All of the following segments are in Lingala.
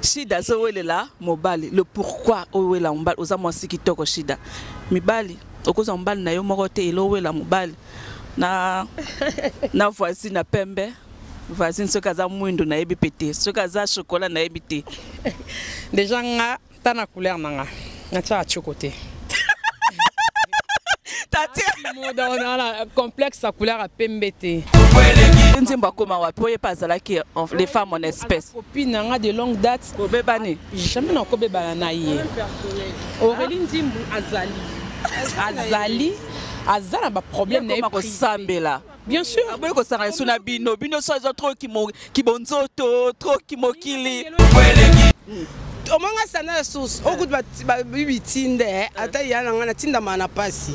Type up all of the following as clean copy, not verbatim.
Shida azowelela mobali le pourquoi owela mobali oza mwasi kitoko Shida mibali okozwa mobali na yo moko te elowela mobali na na voisine ya pembe voisine soki aza mwindu nayebi mpe te soki aza chocolat nayebi te. Déjà nga ta na couleur na nga natiaka tshoko te. Tati complexe ya couleur ya pembe te. Nzembo akoma wapi oye mpe azalaki les femmes en espèce. Copine na nga de longue date. Obebani? Jamais nakobebana na ye. Aurélie Nzimbu azali. Azali aza na ba problème na ye. Kosambela. Bien sûr. Aboyi kosanga lisu na bino. Bino so eza trop kibonzoto, trop kimokili. Omonga sana ya source okuti babitinde ata ya na nga natindama na pasi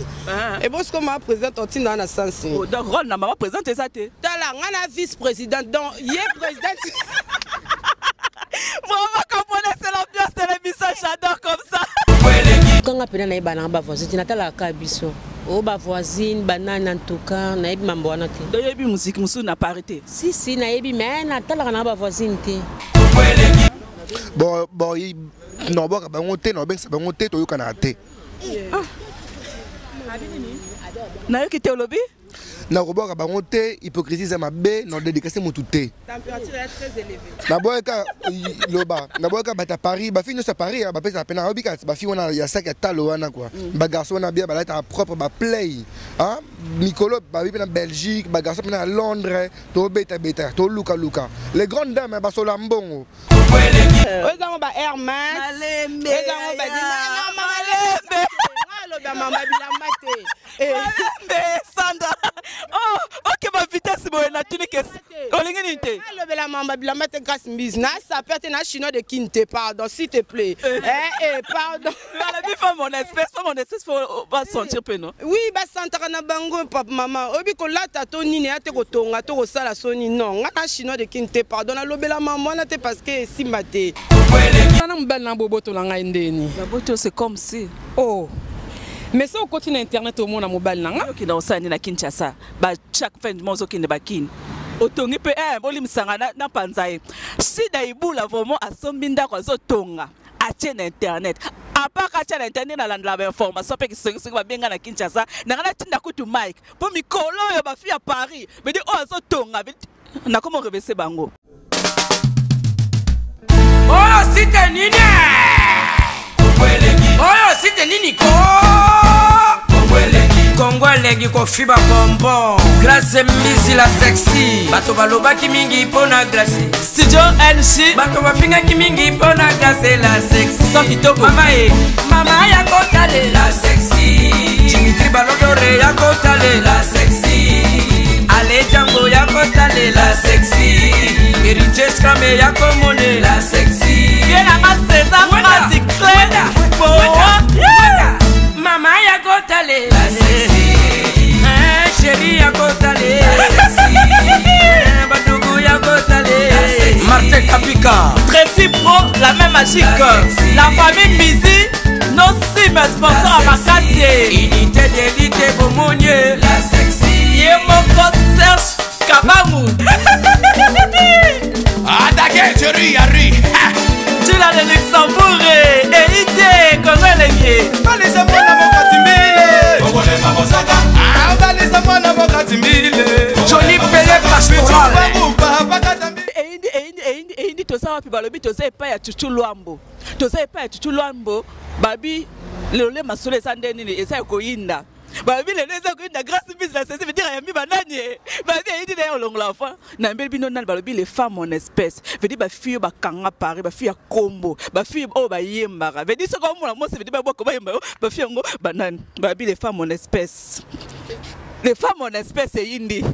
ebosiko mama présidente otindama na sansi. Donc rôle na mama présidente eza te. Tala nga na vice présidente donc ye présidente. Vraiment comprenez, c'est l'ambiance de l'émission, j'adore comme ça. Kanga pena na yeba na ba voisine natala ka biso. O ba voisine banane en tout cas nayebi mambo wana te. Oyebi musique mosusu na parité? Si si nayebi mais natalaka na ba voisine te. Bon bon nobwaka bango te, nobengisa bango te, toyokanaka te. Nayoki te olobi? Nakobwaka bango te, hypocrisie eza mabe, na dédicace motu te. Naboyaka loba, naboyaka bato ya Paris, bafille nyonso ya Paris bapesaka pena, nayobi kaka bafille wana ya sac ya talo wana quoi. Bagarçon wana bia balataka propre baplay. Mikolo babi mpe na Belgique, bagarçon mpe na Londres, tobetabeta, tolukaluka. Les grandes dames basola mbongo. Oyo ba Air Max, ezango ba Malembe. Aloba mama bilamba te. Malembe Sandra. Oh, OK, ba vitesse boye na tuni kesi. Olingi nini te? Alobela mama bilamba te Grâce Mbizi. Na sapeur te na chinois de kin te, pardon, s'il te plaît. Eh eh pardon. Balobi femme mon espèce, femme mon espèce faut ba sentir pe non? Oui, ba sentaka na bango papa maman. Obi kolata to nini ya te kotonga to kosala soni non. Nga na chinois de kin te, pardon, nalobela mama wana te parce que simba te. Na mobali na boboto na ngai ndeni. Boboto c'est comme si. Oh. Mais ça okoti na internet omona mobali na nga. Okenda osala nini na Kinshasa? Ba chaque fin du mois ozokende ba Kin. Otongi pe bolimisanga na panza ye. Sida Ibula vraiment asombi ndako azotonga. Atie na internet. À part atie na internet na landela ba information pe kisongi songi babenga na Kinshasa. Na nga natinda kutu Mike. Po mikolo oyo ba fille ya Paris, bedi oyo azotonga, bedi na komo revese bango. Oyo site nini? Oyo site nini ko? Kongo elengi kofiba bonbon. Grâce Mbizi la sexy. Bato balobaki mingi mpo na Grâce. Studio NC. Bato bafingaki mingi mpo na Grâce la sexy. Sans kitoko. Mama e, mama ya kotale la sexy. Dimitri Balodore ya kotale la sexy. Ale Django ya kotale la sexy. Héritier Scrame ya komone la sexy. Bien la masse César Masi Clé. Mama ya kotale la sexy. Chérie ya kotale la sexy. Badugu ya kotale la sexy. Martin Kapika. Tracy Pro, la main magique. La famille Mbizi, nos cimes sponsors à Makassi. Unité d'élite Bomonie. La sexy. Yemoko Serge Kabangu. Attaquez, chérie, Harry. Tu l'as de Luxembourg et idée, comment elle est? Balisa mwana mokati mbile. Okolema mosaka. Ah, balisa mwana mokati mbile. Johnny Pelé pastoral. Eyindi, eyindi, eyindi, eyindi, toza wapi balobi toza epai ya Chuchu Luambo. Toza epai ya Chuchu Luambo, babi lelo masolo eza nde nini eza ya koyinda. Babi lelo eza koyinda Grâce Mbizi na sese veut dire ayambi banani e. Babi eyindi na ye olongola enfant. Na mbeli bino nani balobi les femmes en espèce. Veut dire ba fille ba kanga Paris, ba fille ya Kombo, ba fille oyo ba yembaka. Veut dire soki omona mwasi veut dire ba bwaka ba yemba yo, ba fille yango banani. Babi les femmes en espèce. Les femmes en espèce eyindi.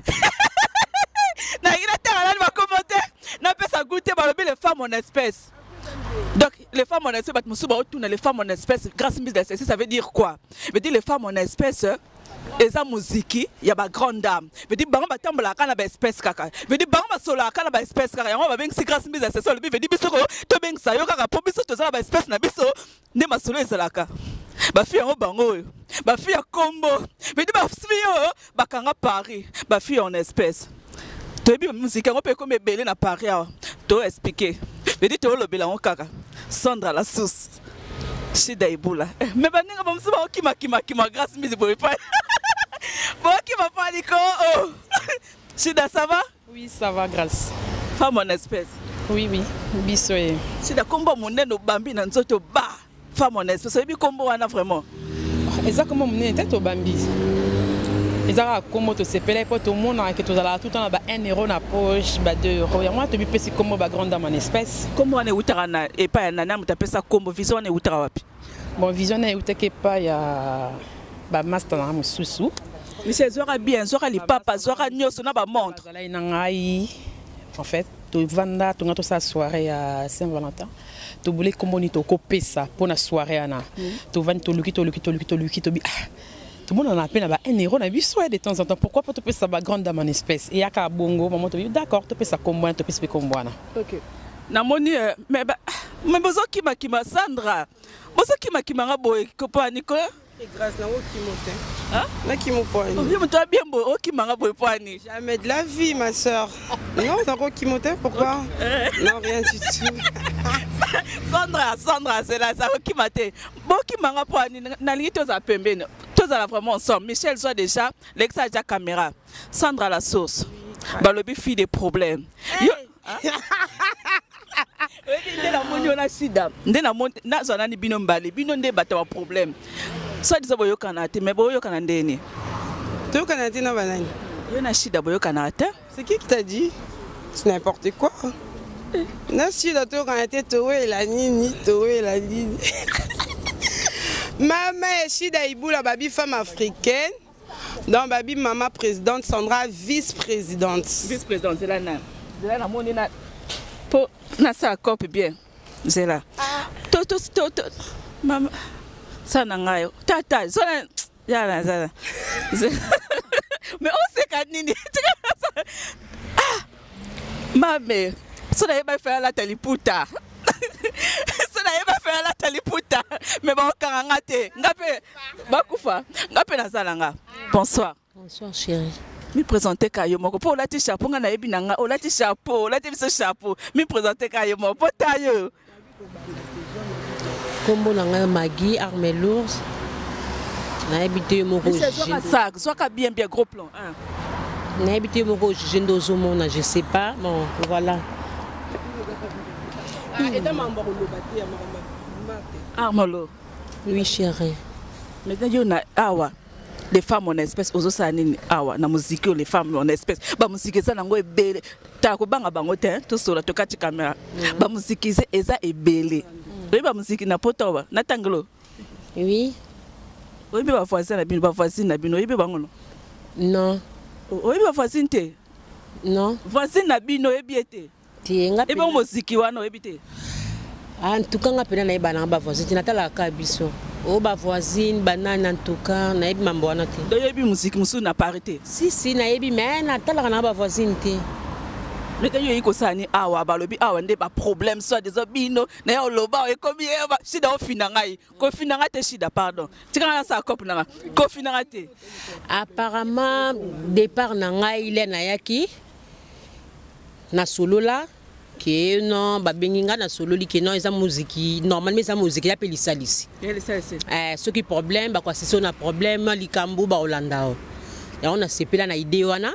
Na ngi natanga nani ba commentaire, napesa goût te balobi les femmes en espèce. Donc les femmes en espèce, bato mosusu baotuna les femmes en espèce, Grâce Mbizi la sexy, ça veut dire quoi? Veut dire les femmes en espèce eza muziki ya ba grande dame. Veut dire bango batambolaka na ba espèce kaka. Veut dire bango basololaka na ba espèce kaka. Yango babengisi Grâce Mbizi la sexy, olobi veut dire biso ko tobengisa yo kaka po biso toza na ba espèce na biso nde masolo ezalaka. Ba fille yango bango oyo, ba fille ya Kombo, veut dire ba fille oyo bakanga Paris, ba fille en espèce. Toyebi ba muziki yango mpe ekomi ebele na Paris awa. To expliquer. Edi toolobela yango kaka Sandra la source, Shida Ibula. Mais baninga bamosusu baokimakimakima grâce misi boye pa bokima paliko. Oh. Shida, ça va? Oui, ça va, grâce. Femme en espèce. Oui, biso ye. Shida, kombo monene obambi na nzoto ba femme en espèce, oyebi kombo wana vraiment? Eza kombo monene te tobambi, eza kaka kombo tosepelaki mpo tomonaka ke tozalaka tout temps na ba 1 euro na poche, ba 2 euro. Yango wana tomipesi kombo ba grande dame en espèce. Kombo wana eutaka na epai ya nani? Moto apesa kombo, vision wana eutaka wapi? Bon, vision na eutaki epai ya bamaster nanga mosusu. Michel, zwaka bien, zwaka lipapa, zwaka nyonso na bamontre. Bazalaki na ngai. En fait, tovanda tonga, tosala soirée ya Saint Valentin, tobule kombo nini tokopesa mpona soirée wana. Tovandi, toluki, toluki, toluki, toluki, tobi ah, tomonana mpe na ba 1 euro na biso de temps en temps, pourquoi pas topesa ba grande dame en espèce? Eyaka bongo mama, tobi d'accord, topesa kombo wana, topesi mpe kombo wana. Ok, namoni mais bozokimakima Sandra, bozokimakima nga boye kopani ko. Grâce, nango kimo te. Nakimo poani? Obi moto abiembo okimanga boye poani? Jamais de la vie, ma soeur. Non, nango kimo te, pourquoi? Non, rien du tout. Sandra, Sandra, c'est là ça, okima te, bokimanga poani? Nalingi tozala pembeni, tozala vraiment ensemble. Michel, zwa déjà lekisa ja caméra. Sandra la source, balobi fille de problème. Yo oyebi nde namoni yo na Shida, nde namoni nazwa nani, bino mbale, bino nde bato ya baproblème. Soit disant boyokana te, mais boyokana ndeni? Toyokana te na banani? Yo na Shida boyokana te. C'est qui qui t'a dit? C'est n'importe quoi. Na Shida toyokana te? Towela nini? Towela nini? Mama Shida Ibula, babi femme africaine. Donc babi mama présidente, Sandra vice-présidente. Vice-présidente, zela na zela, namoni na mpo nasala cope bien. Zela, to to to to, mama sala na ngai tata zona yala zala. Mais oseka nini? Ah mame, so nayeba fe alata liputa, so nayeba fe alata liputa, mais baokanga nga te, nga mpe bakufa, nga mpe nazala nga. Bonsoir. Bonsoir, chérie. Mi présente ka yo moko mpo olati chapeau, nga nayebi na nga olati chapeau, olati biso chapeau. Mi présente ka yo moko mpo ta yo. Nkombo na ngai Magi Armelours. Nayebi te yo moko. Sac, zwaka bien bien, gros plan, hein. Nayebi te yo moko juge nde ozomona, je sais pas. Bon, voilà. Eza makambo ya koloba te, ya makambo ya te. Armelo. Oui, chérie. Maintenant yo na awa les femmes en espèce, ozosala nini awa na moziki oyo? Les femmes en espèce, bamoziki eza nango ebele, tala kobanga bango te, tosola, tokati caméra. Bamoziki eza ebele, oyebi bamoziki na poto awa na tangelo? Oui. Oyebi bavoisin na bino? Bavoisine na bino, oyebi bango no? Non. Oyebi bavoisine te? Non. Voisine na bino, oyebi ye te? Te, nga. Ebe moziki wana, oyebi te? En tout cas, nga mpena nayeba nanga bavoisine te, natalaka kaka biso oyo bavoisine banani. En tout cas, nayebi mambo wana te. Do oyebi moziki mosusu na Paris te? Si, si, nayebi, mais natalaka nanga bavoisine te. Mais yo oyi kosala ni awa? Balobi awa nde baproblème, soit disant bino na ya oloba ekomi Shida ofina ngai, kofina ngai te. Shida, pardon, tika ngai nasala cope nanga, kofina ngai te. Apparemment, départ na ngai le nayaki, nasolola ke non, babengi ngai, nasololi ke non, eza moziki normalement, eza moziki ya mpe lisalisi. Soki problème, bakoasise na problème, likambo baolanda o yango. Nasepela na idée wana,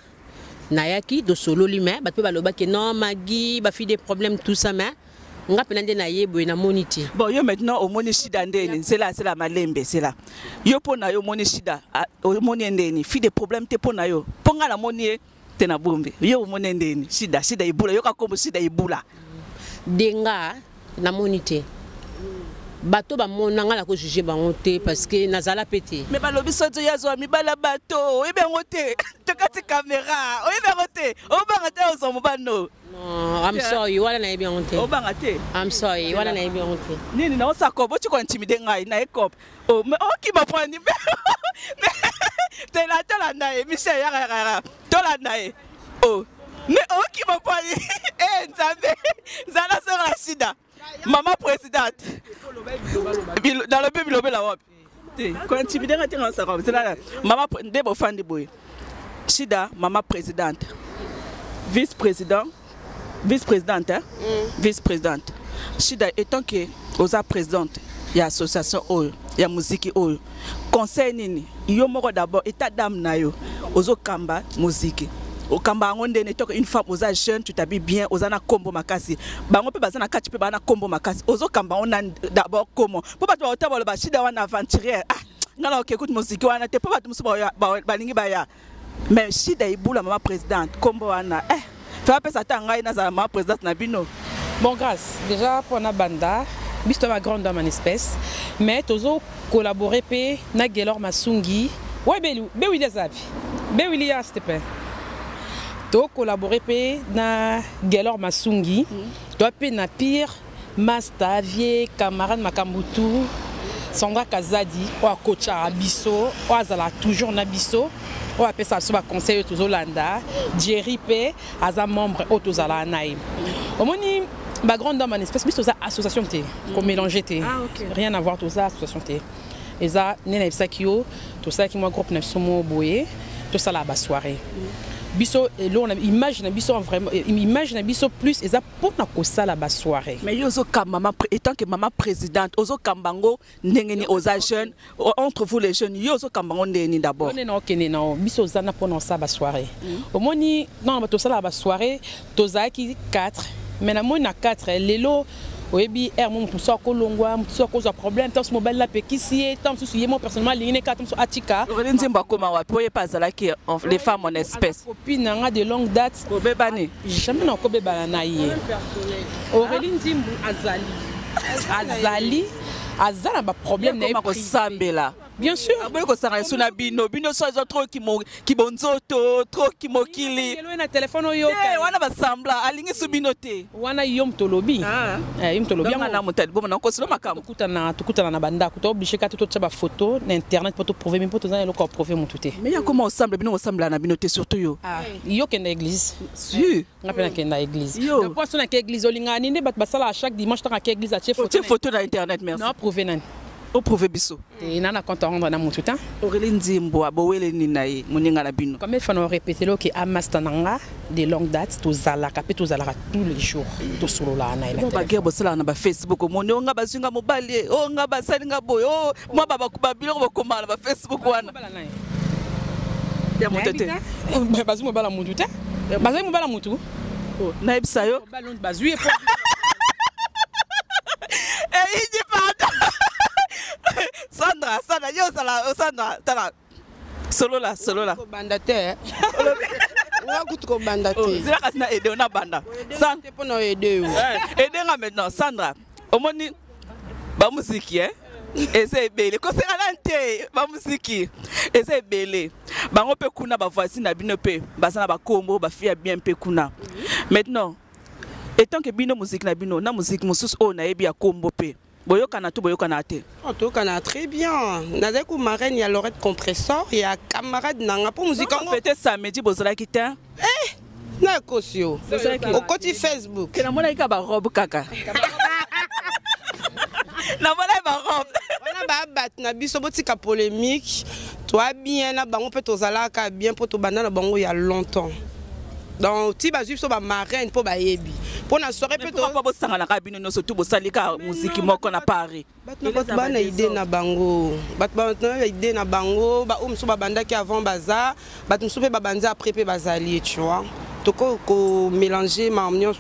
nayaki, tosololi, mais bato mpe balobaki non, Magi bafille des problèmes, tout ça, mais nga mpena nde naye boye, namoni te. Bon, yo maintenant omoni Shida ndeni? Nzela zela, malembe, zela. Yo mpo na yo omoni Shida, omoni ye ndeni? Fille de problème te mpo na yo? Mpo nga namoni ye te na bombe. Yo omoni ye ndeni Shida? Shida Ibula, yoka kombo Shida Ibula. Denga namoni te, bato bamona nga, nakojuge bango te parce que nazala mpe te. Mais balobi soki oyo azwa mibala bato, oyebi yango te? Tokati caméra, oyebi yango te? Obanga te ozwa mobali no? Non, I'm sorry, wana nayebi yango te. Obanga te? I'm sorry, wana nayebi yango te. Nini naosa kope, oti kointimide ngai na ye kope. Oh, mais okima pwani tela, tolanda ye. Michel, yaka yaka yaka, tolanda ye. Oh, mais okima pwani e Nzambe, zala soko na Shida mama présidente. Nalobi bilobela wapi te, kointimide ngai te, nga osaka mama nde bofandi boye. Shida mama présidente, vice président. Vice-présidente, hein? Vice-présidente. Shida, étant que oza présidente ya association oyo ya muziki oyo, conseil nini yo moko d'abord, état d'âme na yo, ozokamba muziki, okamba yango ndene, étant que une femme, oza jeune, tu t'habilles bien, oza na kombo makasi, bango mpe baza na kati mpe baza na kombo makasi, ozokamba yango nani d'abord? Comment mpo bato baota baloba Shida wana aventurière, ah nga na oke kutu moziki wana te, mpo bato mosusu balingi baya. Mais Shida Ibula, mama présidente, kombo wana, eh, fa bapesa ata ngai nazala mama présidente na bino. Bon, grâce déjà mpona banda biso to ba grande dame en espèce, mais tozo collaborer mpe na Gelor Masungi. Ouais, bewili aza wapi? Bewili ya, s'il te plaît. Tocollaborer mpe na Gelor Masungi, toa mpe na pire master vie camarade makambo tu Sandra Kazadi oyo akotchaka biso, oyo azala toujours na biso, oyo apesaka biso baconseil oyo tozolanda. Jerry mpe aza membre oyo tozalaka na ye. Omoni, bagrande dame en espèce, biso toza association te, komélange te. Ah, ok. Rien à voir, toza association te. Eza nde nayebisaki yo, tosalaki mwa groupe na biso moko boye, tosalaka basoirée. Biso eloko na image na biso, vraiment image na biso plus eza mpona kosala basoirée. Mais yo ozokamba mama, étant que mama présidente, ozokamba yango ndenge nini? Oza jeune, entre vous les jeunes, yo ozokamba yango ndenge nini d'abord? Nde na okende na biso oza na mpona osala basoirée. Omoni, non, tosalaka basoirée, tozalaki 4, mais namoni na 4 lelo, oyebi aire mo, moto mosusu akolongwa, moto mosusu akozwa problème, ntango mosusu mobali apekisi ye, ntango mosusu ye mo personnellement alingi ne kaka, ntango mosusu atika. Aurélie Nzembo akoma wapi? Oye mpe azalaki les femmes en espèce. Copine na nga de longue date. Bobebani? Jamais nakobebana na ye. Aurélie Nzimbu azali aza na baproblème na ye Akoma privé. Kosambela. Bien sûr. Aboyi kosanga esu na bino, bino so eza trop kibonzoto, trop kimokili. Lelo ye na telefone oyo. Te, wana basambla alingi su bino te. Wana yo moto olobi. Ah. Eh, yo moto olobi. Donc na moto aliboma na kosolo makambo. Tokutana na bandako, tooblige kaka te totya bafoto na internet mpo toprouve, mi mpo toza na eloko ya prouve motu te. Mais ya koma osambla, bino osambla na bino te, surtout yo. Yo kenda église. Si. Nga mpe nakenda église. Yo. Donc, mpo so nake église, olingaka nini nde bato basalaka chaque dimanche, ntango ake église atie photo? Otie photo na internet, merci. Na prouve nani? Oprouve biso. Te, na compte à rendre na motu te. Aurélie Nzimbo abowele nini na ye, moninga na bino? Combien de fois na répété oke amasta na nga de longue date, tozalaka mpe, tozalaka tous les jours, tosololaka na ye na Bon, téléphone. Baguerre bosalaka na bafacebook, omoni o nga bazwi nga mobali ye, o nga basali nga boye, o mwa babiloko bokomaka na bafacebook wana. Mobala na ye. Ya moto te. Bazwi mobala motu te, bazwi mobala motu. Nayebisa yo. Mobala oyo bazwi ye po Eyindi, pardon. Sandra, Sandra, yo ozala Sandra, tala, solola, solola. Kobanda te, nga kutu kobanda te. Zela kasi na aide na banda. Te, mpo na oede yo. Aide nga maintenant. Sandra, omoni bamuziki, eh? Eza ebele, kosengana te, bamuziki eza ebele, bango mpe kuna bavoisine na bino mpe baza na bakombo, bafille ya bien mpe kuna. Maintenant, étant que bino muziki na bino na muziki mosusu oyo nayebi ya kombo mpe, boyokana to boyokana te? Oh, toyokana très bien. Nazali ku marraine ya Lorette Compressor, ya camarade na nga, mpo muziki yango. Fête samedi, bozalaki te? Nakosi yo. Bozalaki. Okoti Facebook. Ke namonaki kaka barobe, kaka namonaki barobe. Wana baya bato na biso, botika polémique. Toa bien na bango mpe, tozalaka bien mpo tobanda na bango ya longtemps. Donc ti bazwi biso bamarraine mpo bayebi mpo na soirée mpe. Mpe bosanganaka bino nyonso tu, bosali kaka muziki moko na Paris. Bato na bato baa na idée na bango, bato na idée na bango. Baoyo mosusu babandaki avant baza, bato mosusu mpe babandi après mpe bazali, tu vois, toko komélange makambo nyonso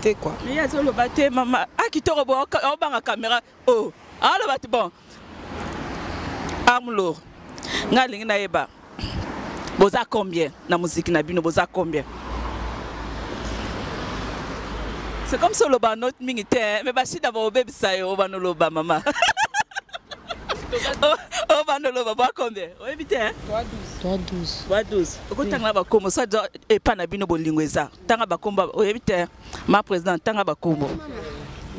te quoi. Mais ye azoloba te, mama a kitoko bo aobanga caméra o aloba te. Bon, arme lourd, ngai alingi nayeba boza combien na muziki na bino, boza combien? C'est comme si oloba note mingi te, mais bashida baobebisa yo, obana oloba mama, obana oloba boa combien, oyebi te? Toi 12. Ba 12, okotanga bakombo so epa na bino, bolingo eza, tanga bakombo, oyebi te? Ma président, tanga bakombo.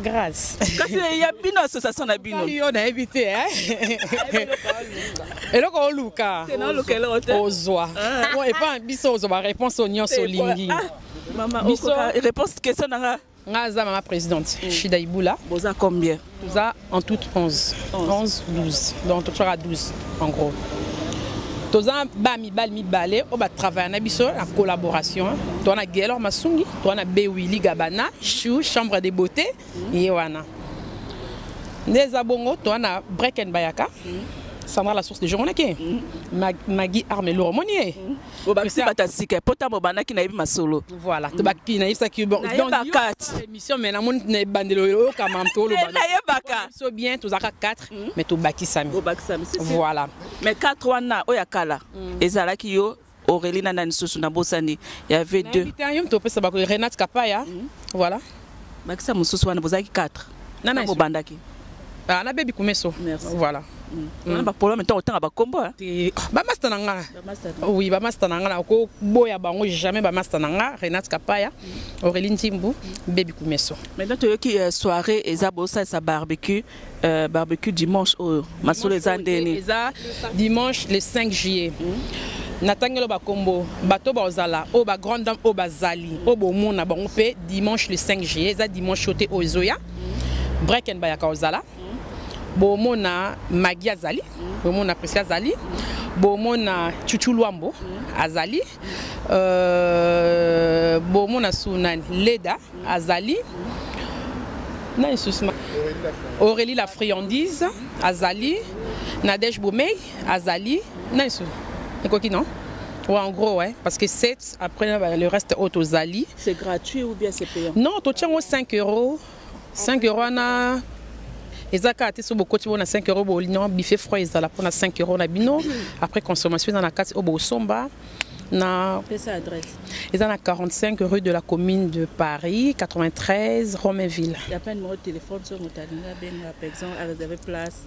Grâce. Kasi ya bino, association na bino. Yo nayebi te eloko oluka. Naoluka eloko te. Ozwa epa biso, ozwa baréponse oyo nyonso olingi. Mama, Biso- réponse question na nga. Nga aza mama présidente Shida Ibula. Boza combien? Toza en tout 11, 11, 12, donc tozwaka 12 en gros. Toza ba mibali mibale oyo batravaille na biso na collaboration. Toza na Gelor Masungi, toza na Bewili Gabana Chou, chambre de beauté ye wana nde eza bongo. Toza na Breken Bayaka, Sandra la source de jour, onaki Magi Arme Lour, omoni ye. Obakisi bato ya sika po ntango obandaki nayebi masolo. Voilà, tobaki nayebisaki bon. Nayebaka ti. Émission, mais namoni na ebandelo oyokama moto oloba. Nayebaka. Biso bien, tozalaka 4, mais tobakisami. Obakisami, si, si. Voilà. Mais 4 wana oyo ya kala ezalaki yo, Aurélie na nani susu? Nabosani, y avait deux. Nayebi te, yo moto opesa bako Renate Kapaya, voilà. Bakisa mosusu wana, bozalaki 4. Nana. Ntango obandaki. Ah, na Bebi Kumeso. Merci. Voilà. Wana baproblème ntango otanga bakombo, hein? Te, ah, bamaster na nga, oui, bamaster na nga, nakoboya bango jamais. Bamaster na nga, Renate Kapaya, Aurélie Ntimbu, Bebi Kumeso. Maintenant toyoki soirée eza bosalisa barbecue, barbecue dimanche oyo. Masolo eza ndeni? Eza dimanche le 5 juillet. Natangelo bakombo bato bazala oyo, bagrande dame oyo bazali oyo bomona bango mpe dimanche le 5 juillet. Eza dimanche oyo te, oyo ezoya. Breken bayaka ozala, bomona Magi azali, bomona Presi azali, bomona Chuchu Lwambo azali, bomona su nani, Leda azali, nani susu, Aurélie la friandise azali, Nadège Bomei azali, nani susu ekoki, non? Ouais, en gros, ouais, parce que 7, après le reste auto zali. C'est gratuit ou bien c'est payant? Non, totiango 5 euros. 5 euros wana eza kaka te. So bokoti bona 5 euros, boli non, buffet froid ezala mpona 5 euros na bino. Après, consommation eza na kati oyo bosomba na Pesa adresse. Eza na 45 rue de la Commune de Paris, 93 Romainville. Y a pas numéro de téléphone so moto alingi abenga, par exemple aréserver place?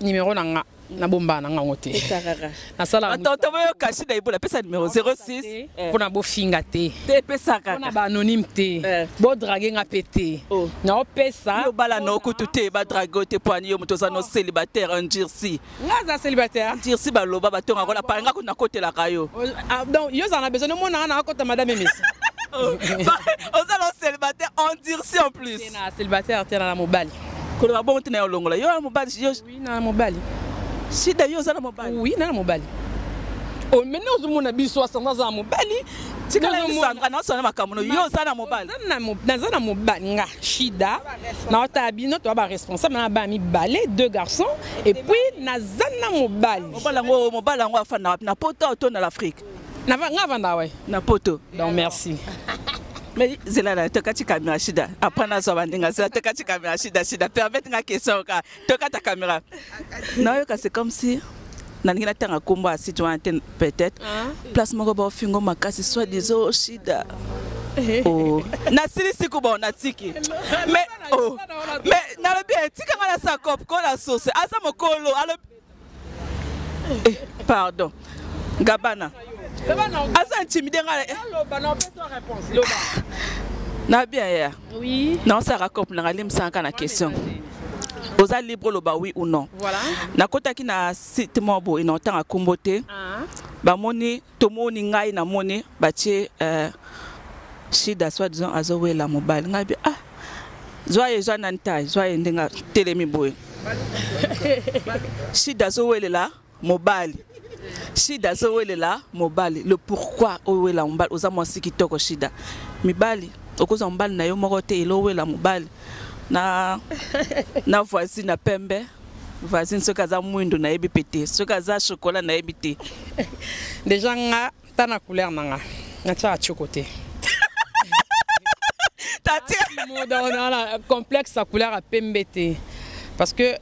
Numéro na nga, nabombaka na ngango te. Pesa kaka. Nasala. Tonton, boyoka Shida Ebola, pesa numéro 06. Mpona bofinga te. Te, pesa mpona kaka. Baanonyme te. Bodraguer nga mpe te. Oh. Naopesa. Yo bala na okutu te, badraguer te po ani yo moto oza no célibataire endurci. Nga aza célibataire. Endurci, baloba batongako na pari, nga kutu nakotelaka yo. Ah, donc yo ozala na besoin omonanga na akota madame Emesi. Oza no célibataire endurci en plus. Te, na célibataire te, na mobali. Koloba bongo te, na yo olongola yo na mobali yo. Oui, na mobali. Shida, yo oza na mobali? Oui, na mobali. Oh, maintenant ozomona biso, asanga aza na mobali. Tikala Sandra, naosana makambo no, yo oza na mobali? Naza na mobali, nga Shida, naotala bino, toza baresponsable na bana mibale, deux garçons, et puis naza na mobali. Mobali yango, mobali yango afanda wapi? Na poto to na l'Afrique? Nga avanda we. Na poto. Donc merci. Mais zela na tokati caméra, Shida, après nazwa bandinga. Zela, tokati caméra, Shida. Shida, permettre nga question ka tokata caméra. Nayoka c'est comme si nalingi natanga nkombo ya site wana te, peut-être place moko baofingo makasi, soit disant Shida. Oh. Nasilisi ku bon, natiki, mais oh. Mais nalobi etikanga na sakop ko na source aza mokolo alobi eh, pardon, Gabana aza intimide nga na bien ya. Oui. Naosala cope nanga, limbisanga na question, oza libre oloba oui ou non. Voilà. Nakotaki na site moko boye na otanga nkombo te. Bamoni, tomoni, ngai namoni batie Shida soit disant azowela mobali. Ngai bi ah, zwa ye, zwa nani tai, zwa ye ndenge atelemi boye. Shida azowelela mobali, Shida azowelela mobali. Le pourquoi owela mobali? Oza mwasi kitoko, Shida. Mibali okozwa mobali na yo moko te, elowela mobali na voisine na pembe, voisine soki aza mwindu nayebi mpe te, soki aza chocolat nayebi te. Déjà nga ta na couleur na nga, natiaka tioko te. Tati. Na complexe ya couleur ya pembe te, parce que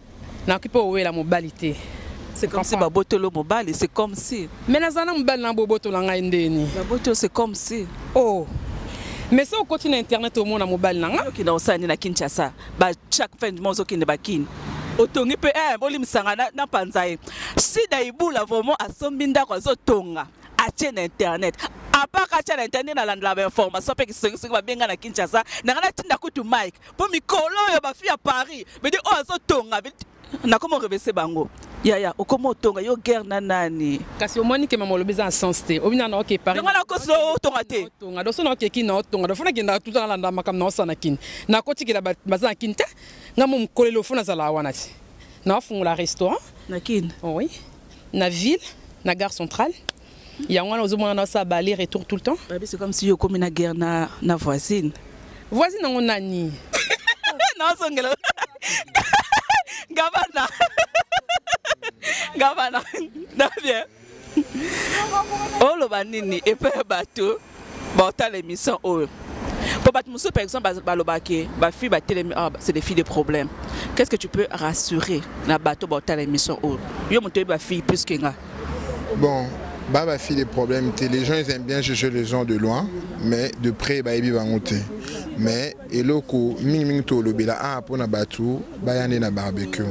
nakoki mpe owela mobali te. C'est comme si babotolo mobali, c'est comme si. Mais naza na mobali na bobotola ngai ndeni? Babotolo, c'est comme si. Oh, mais so okoti na internet, omona mobali na nga. Okende osala nini na Kinshasa? Ba chaque fin du mois ozokende bakini, otongi mpe bolimisanga na panza ye. Shida Ibula vraiment asombi ndako, azotonga, atie na internet. Apart atia na internet, nalandela bainformation mpe kisongisongi. Babenga na Kinshasa nanga, natinda kutu Mike mpo mikolo oyo bafi ya Paris bedi oyo azotonga, nakoma orevese bango. Yaya, okoma otonga, yo guerre na nani? Kasi omoni ke mama olobi eza na sens te. Obi nana oke Paris. Yango nakosi otonga te. Otonga donc so na okeki na otonga, donc fo nakendaka tuta, nalanda makambo na osala na Kini, nakotikela baza na Kini te. Nga mo mokolelo, fo nazala wana ti naofungola restaurant. Na Kini? Oui, na ville. Na gare centrale. Yango wana ozomona nasala ba aller retour tout le temps. Babi, c'est comme si yo okomi na guerre na voisine. Voisine yango nani? Naozongela gavana, gavana na bien. Oloba nini epai ya bato baotala émission oyo? Po bato mosusu, par exemple, balobaki bafille batelemi, ah, c'est des filles de problème. Qu'est-ce que tu peux rassurer na bato baotala émission oyo? Yo moto oyebi bafille plus que nga. Bon, bah, fille des problèmes, les gens, ils aiment bien juger les gens de loin, mais de près, bah, ils vont te. Mais eloko mingi mingi tolobela awa mpona bato baya nde na barbecue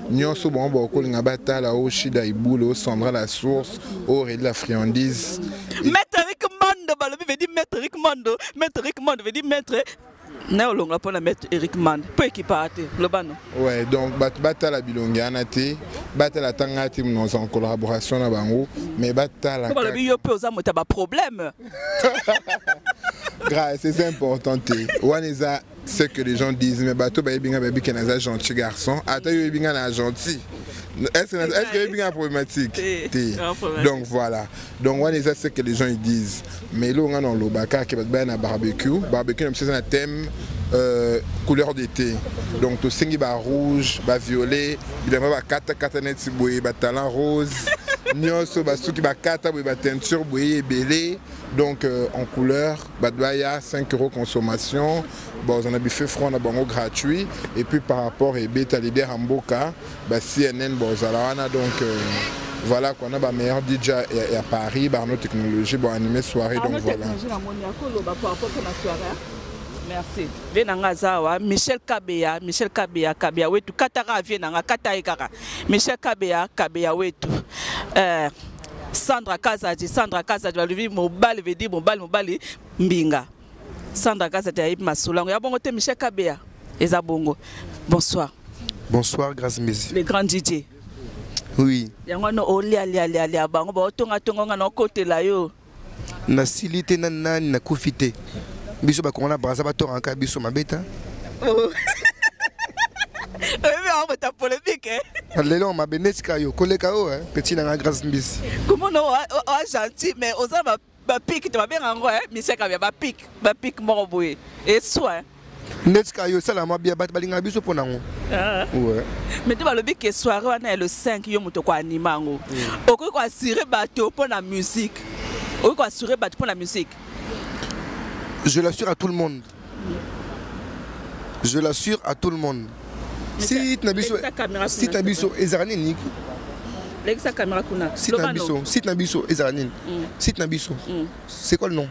nyonso, bango bakolinga batala o Shida Ibula, o Sandra la source, o Aurélie la friandise. Maître Eric Mando balobi veut dire maître Eric Mando, maître Eric Mando veut dire maître na olonga mpona maître Eric Mando mpo ekipaka te lobano. Ouais, donc bato batala bilongi wana te, batala ntanga te, naza en collaboration na bango, mais batala. Po balobi yo mpe oza moto ya baproblème. Grâce, c'est important te. Wana eza ce que les gens disent, mais bato bayebi nga, bayebi ke naza gentil garçon. Ata yo oyebi nga na gentil, est-ce que oyebi nga problématique te? Donc voilà, donc wana eza ce que les gens, ils disent, mais eloko nga na olobaka ke bato baya na barbecue. Barbecue na biso eza na thème couleur d'été, donc tosengi barouge, baviolet, bilamba bakatakata neti boye, batalent rose nyonso, basuki bakata boye, bateinture boye ebele, donc en couleur. Bato baya, 5 € consommation. Bon, on a buffet froid na bango gratuit, et puis par rapport ebeta leader ya mboka, ba CNN bozala wana. Donc voilà quoi, on a ba meilleur DJ à Paris, Barno Technologie, bon, animé soirée, donc voilà. Merci. Vie na nga aza awa, Michel Kabeya, Michel Kabeya, Kabeya wetu, kataka vie na nga, kata ye kaka Michel Kabeya, Kabeya wetu. Sandra Kazadi, Sandra Kazadi balobi mobali veut dire mobali, mobali mbinga. Sandra Kazadi ayebi masolo yango ya bongo te. Michel Kabeya eza bongo. Bonsoir. Bonsoir, Grâce Mbisi. Le grand DJ. Oui. Yango wana olialialialia bango baotongatonga nga na okotela yo. Nasili te, nani nani nakufi te. Biso bakongo na Braza batongaka biso mabe ta. Oyebi yango bota polémique. Lelo mabe neti ka yo koleka oyo petit na nga Grâce Mbisi. Komona oa gentil, mais oza bapique te, babenga yango Michel Kabia, bapique, bapique moko boye eswa. Neti ka yo esalama bia, bato balingaka biso mpo nango. Ouais. Mais te, balobi ke soirée wana ya le 5, yo moto koanima yango, okoki koassure bato mpo na musique? Okoki koassure bato mpo na musique? Je l'assure à tout le monde, je l'assure à tout le monde. Site na biso, site na biso ezala nini? Lekisa caméra kuna. Site na biso, site na biso ezala nini? Site na biso, c'est quoi le nom?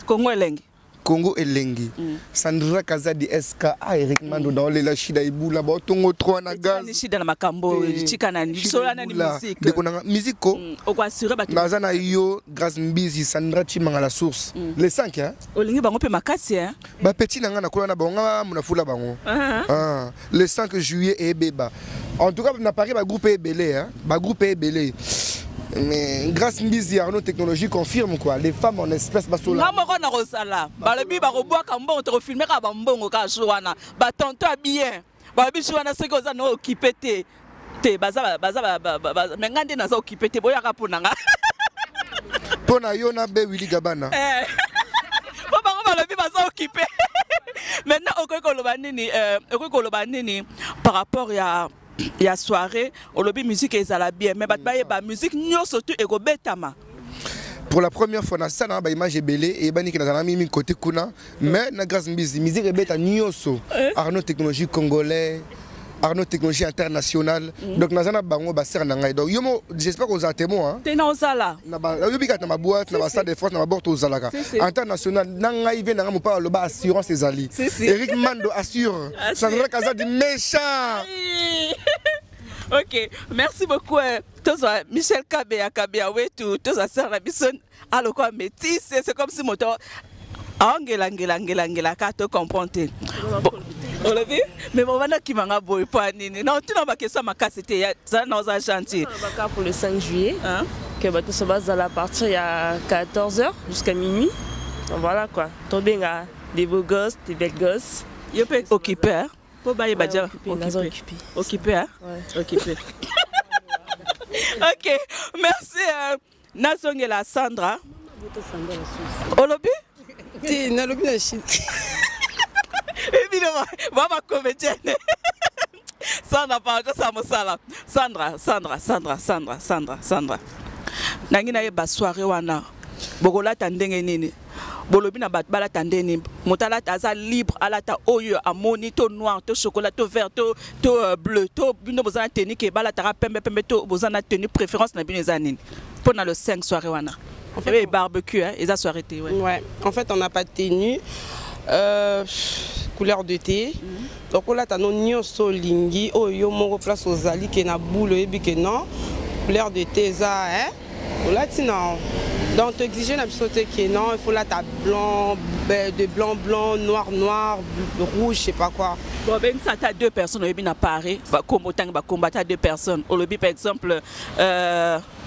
Congo Elengi. Congo Elengi. Sandra Kazadi SKA, Eric Mando dans lela Shida Ibula baotongo 3 na gaz. Shida na makambo tika na solo na musique. Ndeko nanga, musique ko. Okoassure bato. Naza na yo, Grâce Mbizi, Sandra Chimanga la source. Les 5, hein. Olingi bango mpe makasi, hein. Ba petit nanga na kola na bango nga mona fula bango. Ah, le 5 juillet ebeba. En tout cas na Paris ba groupe ebele, hein. Ba groupe ebele. Mais Grâce Mbizi, Arnaud Technologie confirme quoi. Les femmes en espèce basola. Nga moko na kozala, balobi bakobwaka mbongo, tokofilme kaka bambongo kaka jour wana. Batonto ya bien balobi jour wana soki oza na okipe te te, baza baza, mais nga nde naza okipe te, boyaka mpo na nga. Mpo na yo na be Willy Gabana. Po bango balobi baza okipe. Maintenant okoki koloba nini, okoki koloba nini par rapport ya soirée? Olobi musique ezala bien, mais bato bayeba musique nyonso tu ekobetama. Pour la première fois nasala na baimage ebele, eyebani ke nazala mimi côté kuna, mais na Grâce Mbizi, musique ebeta nyonso. Arnaud Technologie congolais, Arnaud Technologie internationale. Donc naza na bango, basere na ngai. Donc yo mo, j'espère kozala témoin. Te, na ozala. Oyobi kati na baboîte, na bastade de France, na babord tozalaka international na ngai ve na ngai mopa aloba assurance ezali. Eric Mando assure, Sandra Kazadi méchant. Ok, merci beaucoup. Tozwa Michel Kabeya, Kabeya wetu, tozwa sœur na biso alokola métisse, c'est comme si moto aongelangelangelangela kaka, to comprendre te. Olobi mais bobanda kimanga boye mpo ya nini? Na ntina bakestion makasi te, zala na oza gentil. Baka pour le 5 juillet, hein? Que bato so bazala à partir ya 14h jusqu'à minuit. Donc voilà quoi, tobenga des beaux gosses, des belles gosses. Yo mpe occupé mpo bayeba dia? Occupé. Occupé, occupé. Ok, merci. Nazongela Sandra. Olobi? Te, nalobi na chine. Ebino ba ba comédienne. Sandra, pardon, ça mosala. Sandra, Sandra, Sandra, Sandra, Sandra, Sandra. Nangi na ye ba soirée wana. Bokolata ndenge nini? Bolobi na bato balata ndenge nini? Moto alata aza libre, alata oyo amoni, to noir, to chocolat, to vert, to bleu, to bino boza na tenue ke balataka pembe pembe, to boza na tenue préférence na bino eza nini mpona le 5 soirée wana? En fait, eh, barbecue, hein, eza soirée te, ouais. Ouais, en fait, on n'a pas de tenue. Couleur de thé. Donc olata no nyonso olingi, oyo yo moko place ozali ke na boule oyebi ke non, couleur de thé eza, hein? Olati na donc toexige na biso te ke non, il faut lata blanc, de blanc blanc, noir noir, rouge, je sais pas quoi. Bon, bengisa ata deux personnes oyebi na Paris, bakombo otangi, bakombo ata deux personnes olobi. Par exemple,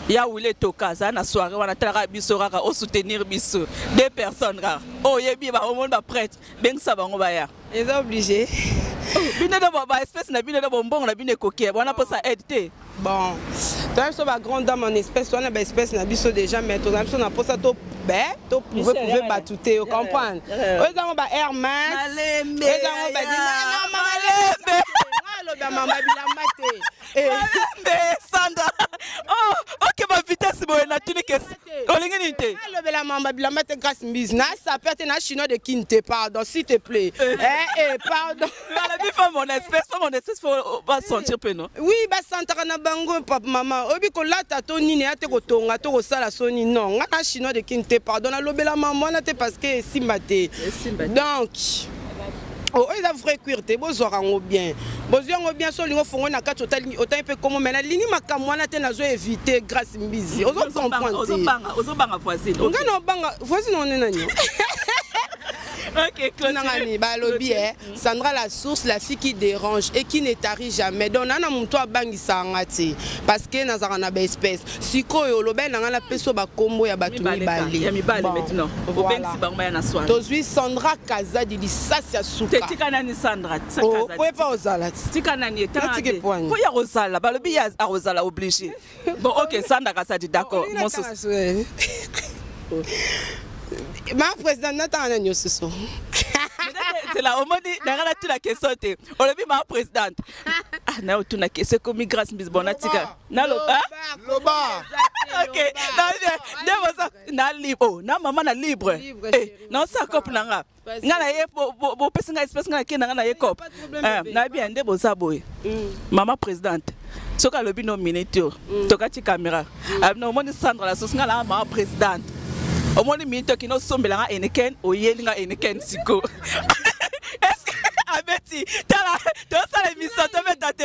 ya wile toka aza na soirée wana, talaka biso kaka, osoutenir biso, deux personnes kaka oyo oyebi, omoni baprêtre, bengisa bango baya. Eza obligé? Bino nde baespèce na bino nde bombongo na bino ekoki wana, mposa aide te. Bon, toza biso bagrande dame en espèce wana, baespèce na biso déjà, mais toza biso na mposa to be to prouve prouve bato te, ocomprendre? Oyo ezango ba Air Max, ezango Malembe. Aloba mama bilamba te. Malembe, Sandra. Oh, ok, ba vitesse boye, natuni kesi olingi nini te. Alobela mamba bilamba te, Grâce Mbisi na saper te, na chinois de Kine te, pardon, s'il te plaît, eh, eh, pardon. Balobi fa mon espèce, fa mon espèce, faut basentir mpe no. Oui, basantaka na bango, papa, mama oyebi kolata to nini ya te, kotonga to kosala soni, non, nga na chinois de Kine te, pardon, nalobela mama wana te parce que esimba te. Donc oyo eza vrai cuir te, bozwaka yango bien, bozwi yango bien. So olingi ofongo na kati, otangi mpe komo, mai nalingi makambo wana te, nazo éviter. Grâce Mbizi, ozo comprendre te? Ozobanga voisine. Nga na obanga voisine wana nani? Ok. Nangani balobi eh, Sandra la source, la fille qui dérange et qui ne tarit jamais. Donc nana moto abangisaka nga te parce que nazalaka na baespèce. Sikoyo olobeli na nga, napesi oyo bakombo ya bato mibale. Ya mibale maintenant, obengisi bango baya na soirée. Tozwi Sandra Kazadi, lisasi ya suka. Tika nani, Sandra? Po epa ozala ti. Tika nani? Natiki poani. Po ya kozala, balobi ya akozala obligé. Bon, ok, Sandra Kazadi, d'accord. Mosusu? Ma président, natanga na nyonso so. Zela, omoni nanga natuna question te. Olobi ma présidente, ah, na otuna question ekomi Grâce Mbisi. Bon, natika naloba. Loba. Ok, nde boza na libre, oh, na mama na libre, naosala cope na nga, nga na ye bopesi nga espèce, nga nake na nga na ye cope nayebi ya nde boza boye. Mama présidente, soki alobi no minute oyo tokati caméra, abino omoni Sandra la sosi, nga na mama présidente, omoni minute okende osombela nga Heineken, oyeli nga Heineken siko, abeti tala tosala émission, tobeta te.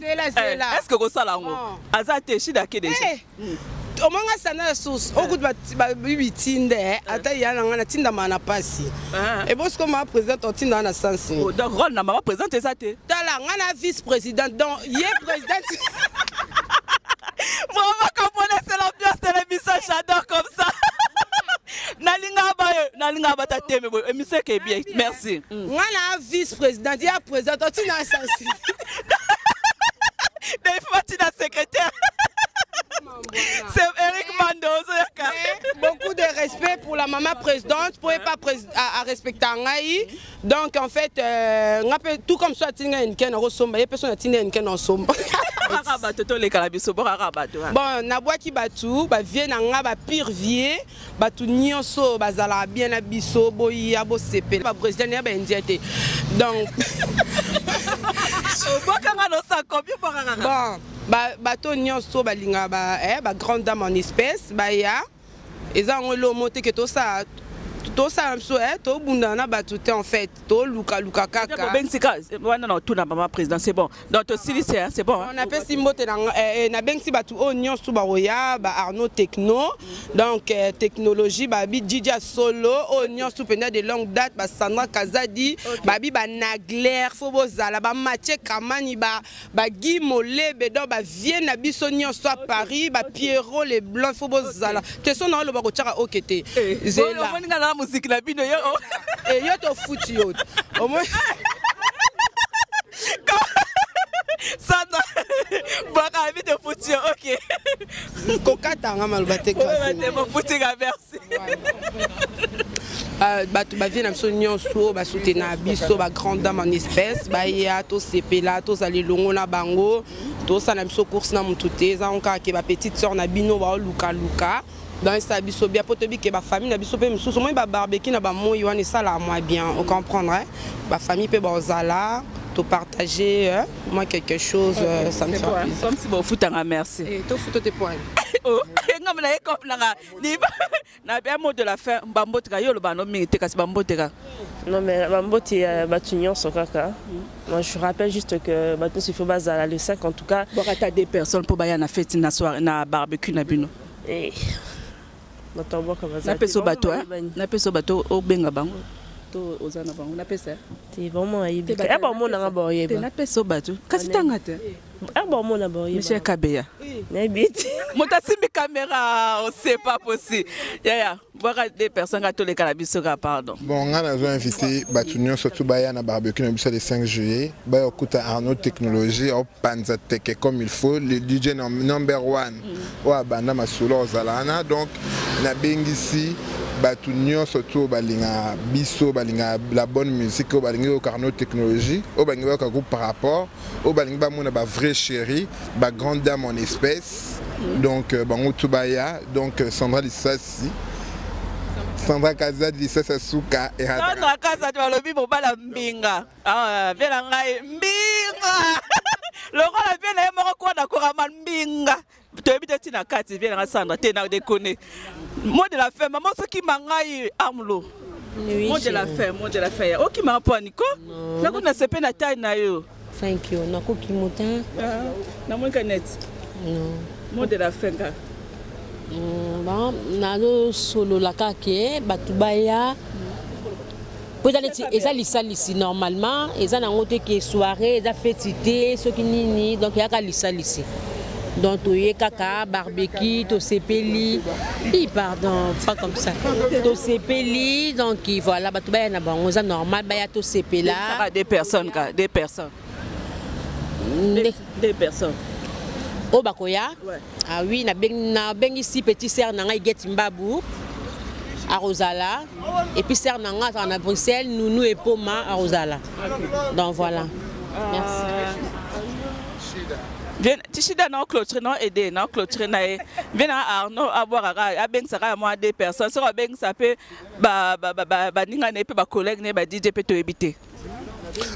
Est ce que kosala yango aza te shidake déjà? Omonga sana ya source okuti babitinde ata ya na nga natindama na pasi ebosiko mama présidente otindaka na sansi. Donc rôle na mama présidente eza te? Tala, nga na vice présidente, donc ye présidente. Vraiment, comprenez, c'est l'ambiance de l'émission, j'adore comme ça. Nalinga bayo, nalinga bata teme boye, émission ke bien, merci. Nga na vice présidente, ya présidente otinda na sansi. Il faut batina secrétaire. C'est Eric Mando, ozoyoka. Beaucoup de respect pour la maman présidente, pour pas à respecter ngai. Donc en fait, nga pe tout comme ça atinga Heineken nakosomba, ye pe so natinda Heineken nasomba. Kaka bato tolekala biso, bokaka bato. Bon, nabwaki bato, bavie na nga, bapire vie, bato nyonso bazalaka bien na biso, boya bosepela, baprésident ya baindien te. Donc obwakanga nosa combien bokaka? Bon, bato nyonso balingaka bagrande dame en espèce baya, eza yango elomo te ke tosala, tosala biso tobundana na bato te, en fait tolukaluka kaka. Bobengisika wana na otuna mama président, c'est bon, donc tosilisi, c'est bon. Napesi mbote, nabengisi bato oyo nyonso bakoya, ba Arnaud Techno, donc technologie, babi Dija Solo, oyo nyonso mpenza de longue date, basandra Kazadi, babi banagler, fo bozala, bamathieu Kamani, baguy Molebe, donc bavie na biso nyonso a Paris, bapierrot le blanc, fo bozala te. So na oloba kotiaka oke te. Zela, omoninga na muziki na bino yo. Yo tofuti yo omoi. Sandra bwaka abi tofuti yo, ok. Okatanga maloba te. Bofutinga, merci. Bato bavie na biso nyonso oyo basoutenaka biso, bagrande dame en espèce, baya tosepela, tozala elongo na bango. Tosala na biso course na motu te, eza ngo kaka ke bapetite sœur na bino baolukaluka. Donc esala biso bien, mpo toyebi ke bafamille na biso mpe mosusu omoi babarbecue na bamoi wana esalaka mwa bien, ocomprendre. Bafamille mpe bazala, topartager moi quelque chose, ça me fera plaisir. Comme si bofutanga, merci. Tofuta te point. Ngambo na ye nanga na bien. Mot de la fin, bamboteka yo, oloba no mingi te, kasi bamboteka. Non, mais bambote ya bato nyonso kaka. Moi, je rappelle juste que bato nyonso, il faut bazala le 5 en tout cas. Bokata deux personnes mpo baya na fête, na soir, na barbecue na bino. Eh, bato aboka bazala. Napesa bato, napesa bato obenga bango to oza na bango, napesa. Te, vraiment ayebi e bamonanga baoyeba. Napesa bato, kasi tanga te. E bamona baoyeba. Michel Kabeya. Nayebi te. Moto asimbi caméra, c'est pas possible. Yaya, bwaka deux personnes ka toleka na biso ka, pardon. Bon, nga nazo invité bato nyonso tu baya na barbecue na biso le 5 juillet. Baya okuta Arnaud Technologie opanza teke comme il faut, le DJ number one oyo abanda masolo ozala wana. Donc nabengisi bato nyonso tu oyo balingaka biso, balingaka la bonne musique, oyo balingi oyoka Arnaud Technologie, oyo balingi bayoka groupe par rapport, oyo balingi bamona bavrai chéri, bagrande dame en espèce. Donc bango tu baya. Donc Sandra Lisasi, Sandra Kazadi, Lisasi asuka. Sandra Kazadi, balobi mobala mbinga vie na ngai mbinga lokola vie na ye moko kona korama mbinga, toyebi te ntina kati vie nanga. Sandra te na déconne. Mot de la fin, mama, sokima ngai amlo. Mot de la fin, mot de la fin. Okimaka mpo aniko nakuna sepe na taille na yo. Thank you. Nakoki motin. Namonika net. Non. Mot de la fin kaka. Bon, nazosolola kaka ke bato baya, po eza neti eza lisalisi. Normalement eza nango te ke soirée eza feti te, soki nini, donc eyaka lisalisi. Donc toye kaka barbecue, tosepeli. I pardon, pas comme ça, tosepeli. Donc voilà, bato baya na bango, eza normal, baya tosepela. Deux personnes ka, deux personnes, deux personnes. Oyo bakoya. Ah oui, nabengisi petit sœur na ngai Get Mbabu, akozala, et puis sœur na ngai azala na Bruxelles, Nunu Epoma, akozala. Donc voilà, merci. Tishida na clôture na aide na clôture na ye. Vie na Arnaud abwakaka, abengisaka ya mwa deux personnes. Soki abengisa mpe baninga na ye mpe bacollègue na ye, ba DJ mpe, toyebi te.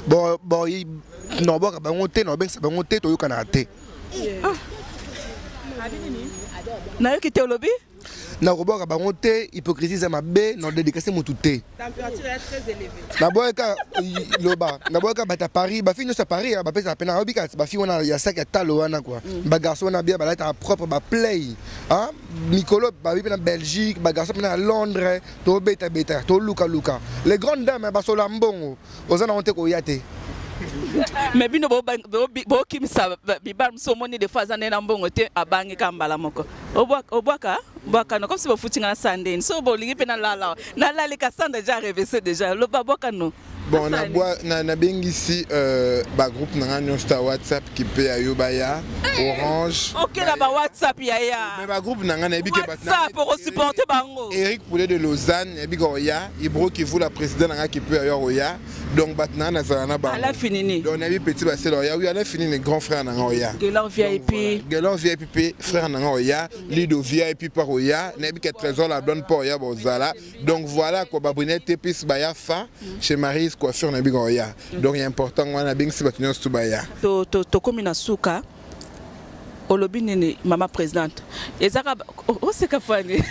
Bon, nabwaka bango te, nabengisa bango te, toyokanaka te. Nayoki te, olobi? Nakobwaka bango te, hypocrisie eza mabe. Na dédicace motu te. Naboyaka loba, naboyaka bato ya Paris, bafille nyonso ya Paris bapesaka pena oyebi kaka bafille wana ya sac ya talo wana kua, bagarçon wana bia balataka propre, baplay mikolo babi mpe na Belgique, bagarçon mpe na Londres. Tobetabeta, tolukaluka les grandes dames, basola mbongo oza nango te, koya te. Mais bino bokimisa mibali mosusu, omoni des fois aza nde na mbongo te, abangi ka mbala moko. Obwaka bwaka no, comme si bofuti nga na sandeni so bolingi mpe nalala, nalalika sanda déjà revese déjà, loba bwaka no. Bon, nabengisi bagroupe na nga nyonso ta WhatsApp ki mpe ya yo, baya Orange. Ok, na bawhatsapp yaya. Mais bagroupe na nga nayebi ke WhatsApp okosupporte bango. Eric Poulet de Lausanne, nayebi ka oya. Ibro Kivula, président na nga ki mpe ya yo oya. Donc bato na nga nazala na bango. Ala Finini. Donc nayebi petit basela oya. Oui, Ala Finini, grand frère na nga oya. Gelor VIP. Gelor VIP mpe, frère na nga oya. Lido VIP par oya. Nayebi ke Trésor la blonde mpo oya, bozala. Donc voilà quoi, babrinete epis baya fa chez Marise Coiffure, nayebi ka oya. Donc ya important wana, nabengisi bato nyonso tu baya. Tokomi na suka. Olobi nini, mama présidente? Ezaka oseka fani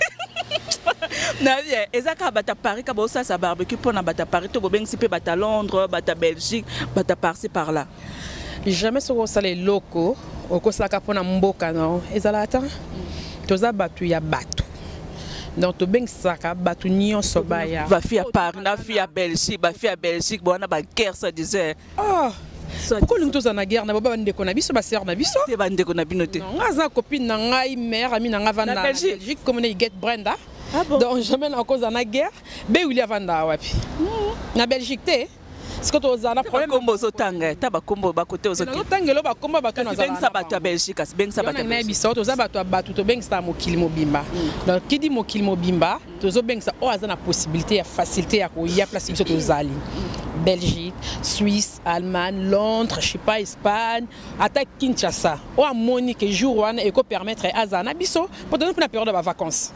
nayebi, eza kaka bato ya Paris ka bosalisa barbecue mpona bato ya Paris to bobengisi mpe bato ya Londres, bato ya Belgique, bato ya par-ci par là? Jamais. Soki osala eloko, okosalaka mpona mboka no ezalaka ta. Toza bato ya bato, donc tobengisaka bato nyonso baya. Bafille ya Paris na fille ya Belgique, bafille ya Belgique bona baguerre, ça disait. Oh, pourquoi olingi tozala na guerre na bo bandeko na biso, basœur na biso? Te, bandeko na bino te. Nga aza copine na ngai, meilleure amie na ngai avanda na Belgique, comme na Iget Brenda. Ah bon? Donc jamais nakozala na guerre. Be Wili avanda wapi? Na Belgique te. Siko tozala na problème. Bakombo ozotanga, ta bakombo bakote ozokende. Nazotangela bakombo bato. Nazala. Bato ya Belgique, kasi bengisa bato ya Belgique. Biso toza bato ya bato, tobengisa mokili mobimba. Donc kidi mokili mobimba, tozobengisa oyo aza na possibilité ya facilité ya koya place biso tozali. Belgique, Suisse, Allemagne, Londres, je sais pas, Espagne, ata Kinshasa. Oyo amoni ke jour wana ekopermettre azala na biso po toza mpe na période ya bavacances.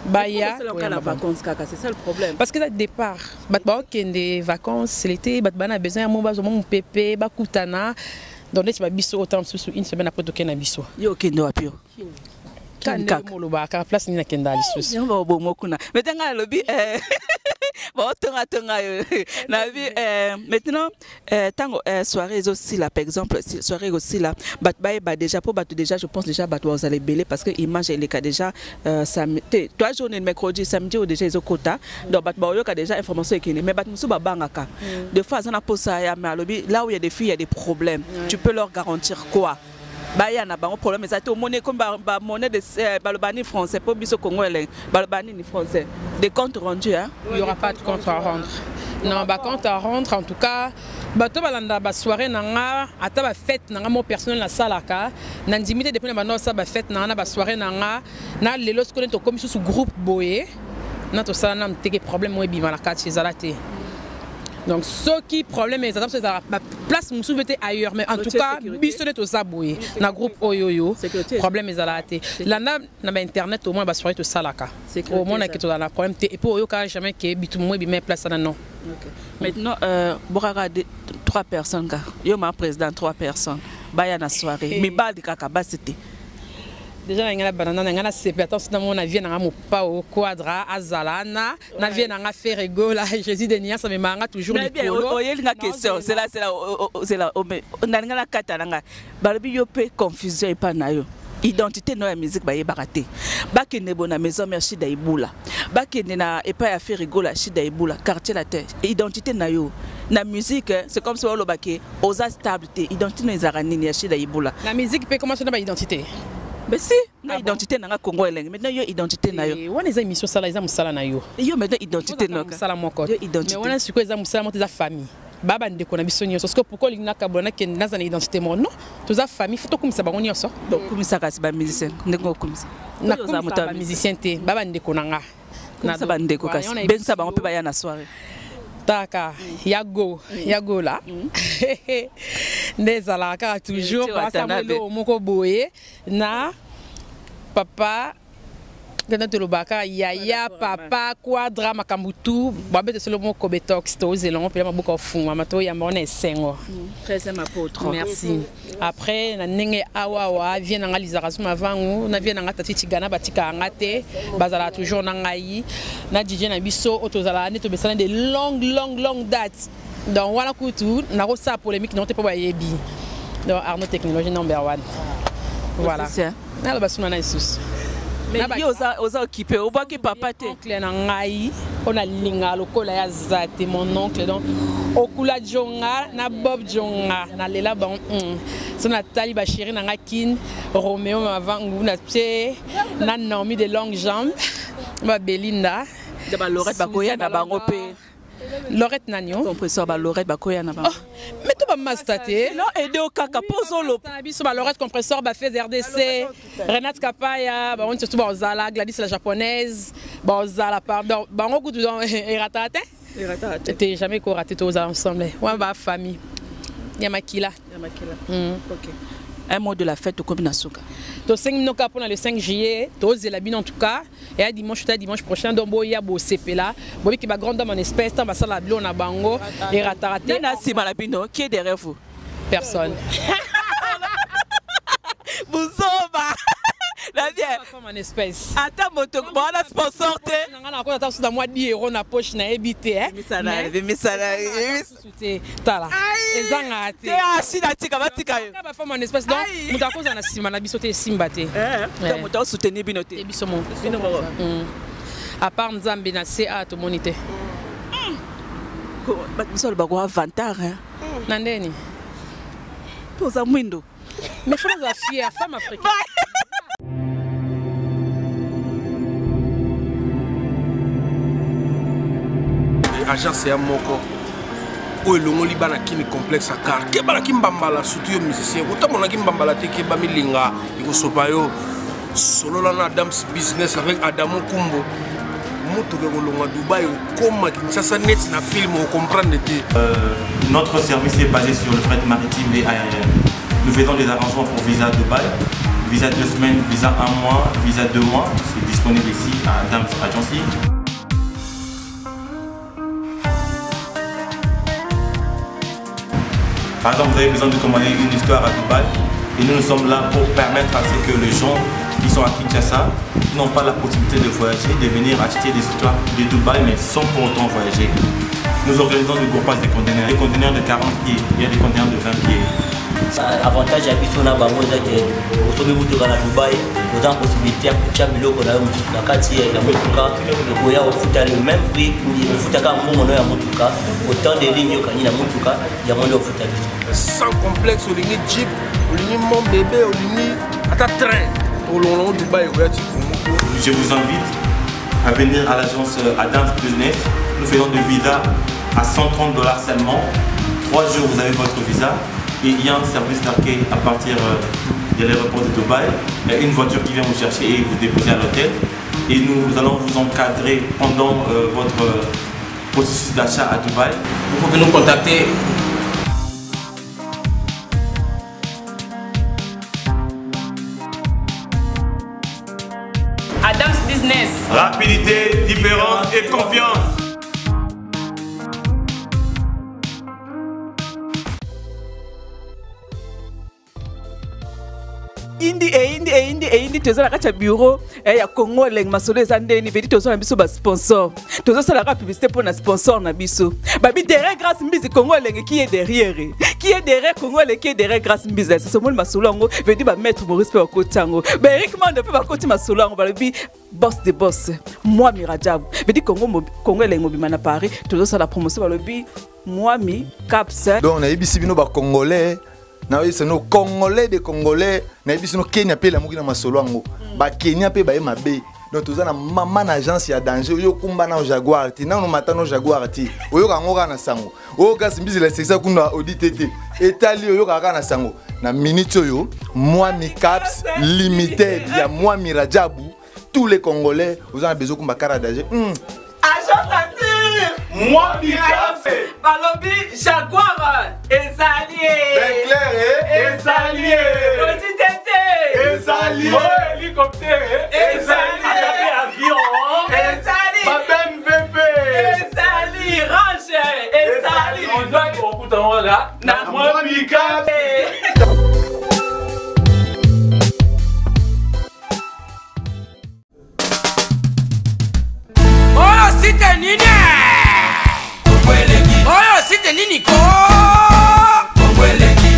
Baya la vacances kaka, c'est ça le problème. Parce que là départ bato baokende vacances l'été, bato bana besoin ya mo bazwa mo mopepe, bakutana. Donc neti babiso autant mosusu une semaine après tokende na biso. Yo okende wapi yo? Kaka olobaka place nini nakenda lisusu? Yango babomo kuna. Mais ngai alobi baotongatonga yo nabi. Maintenant, ntango soirée ezosila, par exemple soirée ekosila, bato bayeba déjà, mpo bato déjà, je pense déjà bato bazala ebele, parce que image eleka déjà te toi journée mercredi, samedi oyo déjà ezokota. Donc bato baoyoka déjà information ekende, mais bato mosusu babangaka des fois, aza na posa ya, mais alobi là où il y a des filles, il y a des problèmes. Tu peux leur garantir quoi? Baya na bango, problème eza te? Omoni ekomi bamonnaie de baloba nini français, mpo biso Congo elenge, baloba nini français, des comptes rendus, hein? Il y aura pas de compte à rendre, non. Bacompte à rendre, en tout cas bato balanda basoirée na nga, ata bafête na nga mo personnel nasalaka, nandimi te. Depuis na banda osala bafête na nga na basoirée na nga na lelo, sikoyo tokomi susu groupe boye na tosala na teke, problème mo ebima na kati ezala te. Donc soki problème ezala, biso ezala place mosusu mpe te ailleurs, mais en tout cas biso nde toza boye na groupe oyo oyo, problème ezalaka te. Landa na bainternet, au moins basoirée tosalaka, omonaki tozala na problème te, et puis oyoka jamais ke bitu mo ebima place wana, non. Okay. Maintenant, bokaka trois personnes kaka. Yo ma président, trois personnes. Baya na soirée. Mibali kaka, basi te. Déjà na ngai na banana na ngai nasepe ata soki namona vie na nga mopao quadra azala na vie na nga Ferre Gola, Jésus de Nias amemaka nga toujours. Likolo oyelinga question, c'est là, c'est là, c'est là nalinga na kata na ngai. Balobi yo mpe confusion epa na yo, identité no ya musique bayebaka te. Bakende bo na Maison Mère, Shida Ibula, bakende na epai ya Ferre Gola, Shida Ibula, Quartier Latin, identité na yo na musique, c'est comme si olobaki oza stable te. Identité no ezalaka nini ya Shida Ibula? Na musique mpe comment na baidentité? Mais si na identité nanga Congo elengi. Maintenant yo, identité na yo? Wana eza émission, sala, eza mosala na yo. Yo maintenant, identité no? Mosala moko. Yo identité? Mais wana sikoyo eza mosala moko, eza famille, ba bandeko na biso nyonso. Parce que pourquoi olingi nakabola, nakende naza na identité moko? Non, toza famille, faut tokumisa bango nyonso. Donc kumisa kasi bamusicien ndenge okumisa. Nakumisa bamusicien te, ba bandeko na nga. Kumisa bandeko kasi, bengisa bango mpe baya na soirée. Taka ya go ya gola nde ezalaka kaka toujours basamelo moko boye na papa tena tolobaka yaya papa quadra, makambo tu babeta solo moko betox, tozela ngo mpela maboko ofungwama, toyamba wana esengo. Merci. Après na ndenge awawa vie na nga lizaka so mavangu na vie na nga tati tigana, batikaka nga te, bazalaka toujours na ngai na DJ na biso oyo tozalaka nde tobesana de longue longue longue date. Donc wana kutu nakosala polémique nango te mpo bayebi. Donc Arnaud Technologie number one, voilà, naloba suna na lisusu. Mais yo oza occupé, obwaki papa te. Oncle na ngai oyo nalingaka lokola ye aza te, mon oncle, donc Okula Jonga na Bob Jonga, nalela bango. So natali bachéri na nga kin Roméo Mavangu na tie na Naomi de longue jambe, babelinda. Balorette bakoya na bango mpe. Lorette nani o? Compresseur, balorette bakoya na bango. Mais to bamaster te. Non, aide kaka mpo ozoloba. Biso balorette compresseur, bafez RDC, Renate Kapaya, bango surtout bazala, Gladys la japonaise bazala, pardon, bango kutu erata te, te jamais korater, tozala ensemble wana, bafamille ya makila. Ya makila. Ok, un mot de la fête, tokomi na suka. Tosengi bino kaka mpona le 5 juillet, tozela bino en tout cas, eya dimanche ta dimanche prochain. Donc boya bosepela, bobiki bagrande dame en espèce, ntango basala bilo na bango erataka te. Na nsima na bino, qui est derrière vous? Personne. Buzoba na bien. Femme en espèce. Ata moto wana sponsor te. Nanga nakota ata susu na mwa 10 euro na poche, nayebi te. Misala. Te, tala, ezangaka te. Te, asi na tika, batika yo. Bafemme en espèce, donc moto akozala na nsima na biso te, esimba te. Donc moto asoutenir bino te? Biso mo. Bino moko. À part Nzambe na se a, tomoni te. Bato biso alobaka avantage. Na ndeni? Toza mwindo. Mais faut nazala fière femme africaine. Agence ya moko. Oyo elongoli bana kini complexe ya car. Keba na kimbambala, surtout yo musicien. Kotambola na kimbambala te, keba milinga ekosopa yo. Solola na Adams Business avec Adamo Kumbo. Motuka ekolonga Dubai okoma Kinshasa neti na film okomprendre te. Notre service est basé sur le fret maritime et aérien. Nous faisons des arrangements pour visa Dubaï, visa 2 semaines, visa 1 mois, visa 2 mois. C'est disponible ici à Adams Agency. Par exemple, vous avez besoin de commander une histoire à Dubaï et nous, nous sommes là pour permettre à ce que les gens qui sont à Kinshasa, qui n'ont pas la possibilité de voyager, de venir acheter des histoires de Dubaï mais sans pour autant voyager. Nous organisons du groupage des conteneurs, des conteneurs de 40 pieds, il y a des conteneurs de 20 pieds. Avantage ya biso na bango eza ke osombi motuka na Dubai, oza na possibilité ya kotya biloko na yo mosusu na kati ya motuka, okoya ofuta le même prix, ofuta kaka mbongo na yo ya motuka, autant de ligne okangi na motuka, yango nde ofuta biso. Sans complexe, olingi jeep, olingi mon bébé, olingi ata train, olongola ngo Dubai okoya ti Congo. Je vous invite à venir à l'agence Adams Business. Nous faisons des visas à 130 $ seulement. 3 jours, vous avez votre visa. Et il y a un service d'accueil à partir de l'aéroport de Dubaï. Il y a une voiture qui vient vous chercher et vous déposer à l'hôtel. Et nous allons vous encadrer pendant votre processus d'achat à Dubaï. Vous pouvez nous contacter. Adams Business. Rapidité, différence et confiance. Indi eyindi eyindi eyindi toza na kati ya bureau ya Congo Elengi masolo eza ndeni vedi toza na biso ba sponsor, tozosalaka publicité mpo na sponsor na biso babi derrière Grâce Mbizi Congo Elengi, qui est derrière, qui est derrière Congo Elengi, qui est derrière Grâce Mbizi. Sasomoni masolo yango vedi ba maître Maurice mpe bakoti yango, ba Eric Mande mpe bakoti masolo yango, balobi boss de boss Mwami Rajabu vedi Congo, Congo Elengi mobima na Paris tozosala promotion balobi Mwami Caps. Donc nayebisi bino ba Congolais, nayebisi bino Congolais de Congolais, nayebisi bino Kenya mpe elamuki na masolo yango, bakenya mpe baye mabe. Donc toza na mama na agence ya danger oyo okumba na Jaguar te, nano mata no Jaguar te, oyoka yango kaka na sango oyo kasi mbisi la sekisa kuna odi te te etali oyoka kaka na sango. Na minute oyo Mwami Caps Limited ya Mwami Rajabu, tous les Congolais oza na besoin kumba kara danger. Agence assure Mwami Caps balobi Jaguar ezali Beclair ezali odi tete ezali hélicoptère ezali atape avion ezali ba BMW ezali Range ezali okuta wana na Mwami Caps. Oyo site nini? Oyo site nini ko?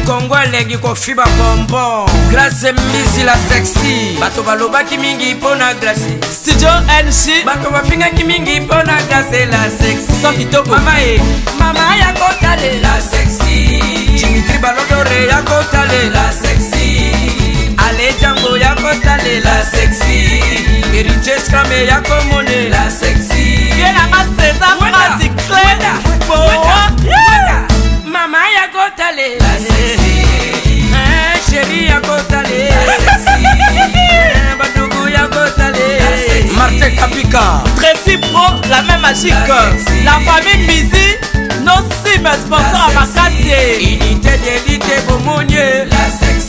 Kongo elengi kofiba bonbon. Grâce Mbisi la sexy. Bato balobaki mingi mpo na Grâce. Studio NG. Bato bafingaki mingi mpo na Grâce la sexy. Son kitoko. Mama e, mama ya kotalela sexy. Dimitri Balodore ya kotalela sexy. Ale Jango ya kotalela sexy. Héritier Scrame ya komonela sexy. Ye nanga César Mati Clé. Boa. Mama ya kotalela sexy. Chéri ya kotalela sexy. Badugu ya kotalela sexy. Martin Kapika. Tracy Pro, la main magique. La famille Mbizi, nos sim sponsor à Makassi. Unité d'élite bomonie. La sexy.